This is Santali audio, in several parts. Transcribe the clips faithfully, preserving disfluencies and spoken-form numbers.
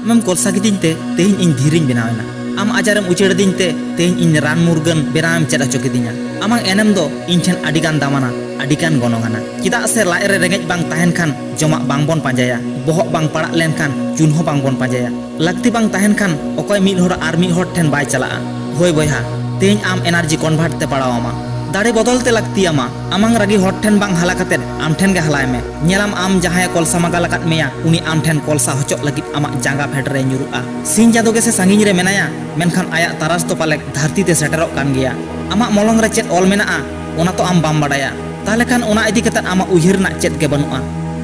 ᱟᱢᱮᱢ ᱠᱚᱞᱥᱟ ᱠᱤᱫᱤᱧ ᱛᱮ ᱛᱮᱦᱮᱧ ᱤᱧ ᱫᱷᱤᱨᱤᱧ ᱵᱮᱱᱟᱣ ᱮᱱᱟ᱾ ᱟᱢ ᱟᱡᱟᱨᱮᱢ ᱩᱪᱟᱹᱲ ᱟᱹᱫᱤᱧ ᱛᱮ ᱛᱮᱦᱮᱧ ᱤᱧ ᱨᱟᱱ ᱢᱩᱨᱜᱟᱹᱱ ᱵᱮᱱᱟᱣᱮᱢ ᱪᱮᱫ ᱦᱚᱪᱚ ᱠᱤᱫᱤᱧᱟ᱾ ᱟᱢᱟᱜ ᱮᱱᱮᱢ ᱫᱚ ᱤᱧ ᱴᱷᱮᱱ ᱟᱹᱰᱤ ᱜᱟᱱ ᱫᱟᱢᱟᱱᱟ, ᱟᱹᱰᱤ ᱜᱟᱱ ᱜᱚᱱᱚᱝ ᱟᱱᱟ᱾ ᱪᱮᱫᱟᱜ ᱥᱮ ᱞᱟᱡ ᱨᱮ ᱨᱮᱸᱜᱮᱡ ᱵᱟᱝ ᱛᱟᱦᱮᱱ ᱠᱷᱟᱱ ᱡᱚᱢᱟᱜ ᱵᱟᱝ ᱵᱚᱱ ᱯᱟᱸᱡᱟᱭᱟ, ᱵᱚᱦᱚᱜ ᱵᱟᱝ ᱯᱟᱲᱟᱜ ᱞᱮᱱ ᱠᱷᱟᱱ ᱪᱩᱱ ᱦᱚᱸ ᱵᱟᱝ ᱵᱚᱱ ᱯᱟᱸᱡᱟᱭᱟ᱾ ᱞᱟᱹᱠᱛᱤ ᱵᱟᱝ ᱛᱟᱦᱮᱱ ᱠᱷᱟᱱ ᱚᱠᱚᱭ ᱢᱤᱫ ᱦᱚᱲ ᱟᱨ ᱢᱤᱫ ᱦᱚᱲ ᱴᱷᱮᱱ ᱵᱟᱭ ᱪᱟᱞᱟᱜᱼᱟ᱾ ᱦᱳᱭ ᱵᱚᱭᱦᱟ, ᱛᱮᱦᱮᱧ ᱟᱢ ᱮᱱᱟᱨᱡᱤ ᱠᱚᱱᱵᱷᱟᱨᱴ ᱛᱮ ᱯᱟᱲᱟᱣ ᱟᱢᱟ᱾ ᱫᱟᱲᱮ ᱵᱚᱫᱚᱞ ᱛᱮ ᱞᱟᱹᱠᱛᱤ ᱟᱢᱟ᱾ ᱟᱢᱟᱝ ᱨᱟᱹᱜᱤ ᱦᱚᱲ ᱴᱷᱮᱱ ᱵᱟᱝ ᱦᱟᱞᱟ ᱠᱟᱛᱮᱫ ᱟᱢ ᱴᱷᱮᱱ ᱜᱮ ᱦᱟᱞᱟᱭ ᱢᱮ᱾ ᱧᱮᱞᱟᱢ ᱟᱢ ᱡᱟᱦᱟᱸᱭᱮ ᱠᱚᱞᱥᱟ ᱢᱟᱜᱟᱞ ᱟᱠᱟᱫ ᱢᱮᱭᱟ, ᱩᱱᱤ ᱟᱢ ᱴᱷᱮᱱ ᱠᱚᱞᱥᱟ ᱦᱚᱪᱚᱜ ᱞᱟᱹᱜᱤᱫ ᱟᱢᱟᱜ ᱡᱟᱸᱜᱟ ᱯᱷᱮᱰ ᱨᱮ ᱧᱩᱨᱩᱜᱼᱟ᱾ ᱥᱤᱧ ᱪᱟᱸᱫᱚ ᱜᱮᱥᱮ ᱥᱟᱺᱜᱤᱧ ᱨᱮ ᱢᱮᱱᱟᱭᱟ, ᱢᱮᱱᱠᱷᱟᱱ ᱟᱭᱟᱜ ᱛᱟᱨᱟᱥ ᱫᱚ ᱯᱟᱞᱮ ᱫᱷᱟᱹᱨᱛᱤ ᱛᱮ ᱥᱮᱴᱮᱨᱚᱜ ᱠᱟᱱ ᱜᱮᱭᱟ᱾ ᱟᱢᱟᱜ ᱢᱚᱞᱚᱝ ᱨᱮ ᱪᱮᱫ ᱚᱞ ᱢᱮᱱᱟᱜᱼᱟ, ᱚᱱᱟ ᱛᱚ ᱟᱢ ᱵᱟᱢ ᱵᱟᱰᱟᱭᱟ᱾ ᱛᱟᱦᱞᱮ ᱠᱷᱟᱱ ᱚᱱᱟ ᱤᱫᱤ ᱠᱟᱛᱮᱫ ᱟᱢᱟᱜ ᱩᱭᱦᱟᱹᱨ ᱨᱮᱱᱟᱜ ᱪᱮᱫ ᱜᱮ ᱵᱟᱹᱱᱩᱜᱼᱟ᱾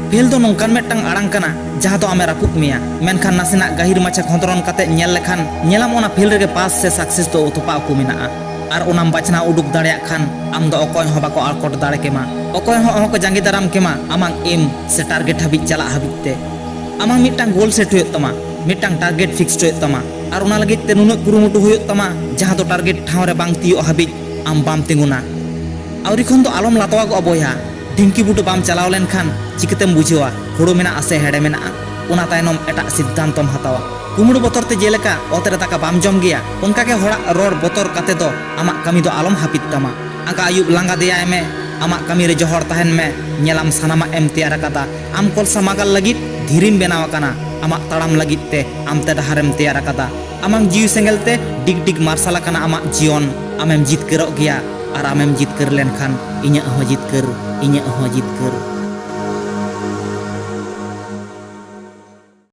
ᱯᱷᱮᱞ ᱫᱚ ᱱᱚᱝᱠᱟᱱ ᱢᱤᱫᱴᱟᱝ ᱟᱲᱟᱝ ᱠᱟᱱᱟ, ᱡᱟᱦᱟᱸ ᱫᱚ ᱟᱢᱮ ᱨᱟᱹᱯᱩᱫ ᱢᱮᱭᱟ, ᱢᱮᱱᱠᱷᱟᱱ ᱱᱟᱥᱮᱱᱟᱜ ᱜᱟᱹᱦᱤᱨ ᱢᱟᱪᱷᱟ ᱠᱷᱚᱸᱫᱽᱨᱚᱱ ᱠᱟᱛᱮᱫ ᱧᱮᱞ ᱞᱮᱠᱷᱟᱱ ᱧᱮᱞᱟᱢ ᱚᱱᱟ ᱯᱷᱮᱞ ᱨᱮᱜᱮ ᱯᱟᱥ ᱥᱮ ᱥᱟᱠᱥᱮᱥ ᱫᱚ ᱛᱚᱯᱟ ᱩᱠᱩ ᱢᱮᱱᱟᱜᱼᱟ᱾ ᱟᱨ ᱚᱱᱟᱢ ᱵᱟᱪᱷᱱᱟᱣ ᱩᱰᱩᱠ ᱫᱟᱲᱮᱭᱟᱜ ᱠᱷᱟᱱ ᱟᱢ ᱫᱚ ᱚᱠᱚᱭ ᱦᱚᱸ ᱵᱟᱠᱚ ᱟᱲᱠᱚᱴ ᱫᱟᱲᱮ ᱠᱮᱢᱟ, ᱚᱠᱚᱭ ᱦᱚᱸ ᱚᱦᱚ ᱠᱚ ᱡᱟᱸᱜᱮ ᱫᱟᱨᱟᱢ ᱠᱮᱢᱟ ᱟᱢᱟᱜ ᱮᱢ ᱥᱮ ᱴᱟᱨᱜᱮᱴ ᱦᱟᱹᱵᱤᱡ ᱪᱟᱞᱟᱜ ᱦᱟᱹᱵᱤᱡ ᱛᱮ᱾ ᱟᱢᱟᱜ ᱢᱤᱫᱴᱟᱝ ᱜᱳᱞ ᱥᱮᱴ ᱦᱩᱭᱩᱜ ᱛᱟᱢᱟ, ᱢᱤᱫᱴᱟᱝ ᱴᱟᱨᱜᱮᱴ ᱯᱷᱤᱠᱥᱰ ᱦᱩᱭᱩᱜ ᱛᱟᱢᱟ, ᱟᱨ ᱚᱱᱟ ᱞᱟᱹᱜᱤᱫ ᱛᱮ ᱱᱩᱱᱟᱹᱜ ᱠᱩᱨᱩᱢᱩᱴᱩ ᱦᱩᱭᱩᱜ ᱛᱟᱢᱟ ᱡᱟᱦᱟᱸ ᱫᱚ ᱴᱟᱨᱜᱮᱴ ᱴᱷᱟᱶ ᱨᱮ ᱵᱟᱝ ᱛᱤᱭᱳᱜ ᱦᱟᱹᱵᱤᱡ ᱟᱢ ᱵᱟᱢ ᱛᱤᱸᱜᱩᱱᱟ᱾ ᱟᱹᱣᱨᱤ ᱠᱷᱚᱱ ᱫᱚ ᱟᱞᱚᱢ ᱞᱟᱛᱣᱟᱜᱚᱜᱼᱟ ᱵᱚᱭᱦᱟ᱾ ᱰᱷᱤᱝᱠᱤ ᱵᱩᱴᱟᱹ ᱵᱟᱢ ᱪᱟᱞᱟᱣ ᱞᱮᱱᱠᱷᱟᱱ ᱪᱤᱠᱟᱹᱛᱮᱢ ᱵᱩᱡᱷᱟᱹᱣᱟ ᱦᱳᱲᱳ ᱢᱮᱱᱟᱜᱼᱟ ᱥᱮ ᱦᱮᱲᱮ ᱢᱮᱱᱟᱜᱼᱟ? ᱚᱱᱟ ᱛᱟᱭᱱᱚᱢ ᱮᱴᱟᱜ ᱥᱤᱫᱽᱫᱷᱟᱱᱛᱚᱢ ᱦᱟᱛᱟᱣᱟ᱾ ᱠᱩᱢᱵᱽᱲᱩ ᱵᱚᱛᱚᱨ ᱛᱮ ᱡᱮᱞᱮᱠᱟ ᱚᱛ ᱨᱮ ᱫᱟᱠᱟ ᱵᱟᱢ ᱡᱚᱢ ᱜᱮᱭᱟ, ᱚᱱᱠᱟᱜᱮ ᱦᱚᱲᱟᱜ ᱨᱚᱲ ᱵᱚᱛᱚᱨ ᱠᱟᱛᱮ ᱫᱚ ᱟᱢᱟᱜ ᱠᱟᱹᱢᱤ ᱫᱚ ᱟᱞᱚᱢ ᱦᱟᱹᱯᱤᱫ ᱛᱟᱢᱟ᱾ ᱟᱸᱜᱟ ᱟᱹᱭᱩᱵ ᱞᱟᱸᱜᱟ ᱫᱮᱭᱟᱭ ᱢᱮ, ᱟᱢᱟᱜ ᱠᱟᱹᱢᱤ ᱨᱮ ᱡᱚᱦᱚᱲ ᱛᱟᱦᱮᱱ ᱢᱮ᱾ ᱧᱮᱞᱟᱢ ᱥᱟᱱᱟᱢᱟᱜ ᱮᱢ ᱛᱮᱭᱟᱨ ᱟᱠᱟᱫᱟ᱾ ᱟᱢ ᱠᱚᱞᱥᱟ ᱢᱟᱜᱟᱞ ᱞᱟᱹᱜᱤᱫ ᱫᱷᱤᱨᱤᱢ ᱵᱮᱱᱟᱣ ᱟᱠᱟᱱᱟ᱾ ᱟᱢᱟᱜ ᱛᱟᱲᱟᱢ ᱞᱟᱹᱜᱤᱫ ᱛᱮ ᱟᱢᱛᱮ ᱰᱟᱦᱟᱨᱮᱢ ᱛᱮᱭᱟᱨ ᱟᱠᱟᱫᱟ᱾ ᱟᱢᱟᱜ ᱡᱤᱣᱤ ᱥᱮᱸᱜᱮᱞ ᱛᱮ ᱰᱤᱜᱽ ᱰᱤᱜᱽ ᱢᱟᱨᱥᱟᱞ ᱟᱠᱟᱱᱟ ᱟᱢᱟᱜ ᱡᱤᱭᱚᱱ᱾ ᱟᱢᱮᱢ ᱡᱤᱛᱠᱟᱹᱨᱚᱜ ᱜᱮᱭᱟ, ᱟᱨ ᱟᱢᱮᱢ ᱡᱤᱛᱠᱟᱹᱨ ᱞᱮᱱᱠᱷᱟᱱ ᱤᱧᱟᱹᱜ ᱦᱚᱸ ᱡᱤᱛᱠᱟᱹᱨ, ᱤᱧᱟᱹᱜ ᱦᱚᱸ ᱡᱤᱛᱠᱟᱹᱨ᱾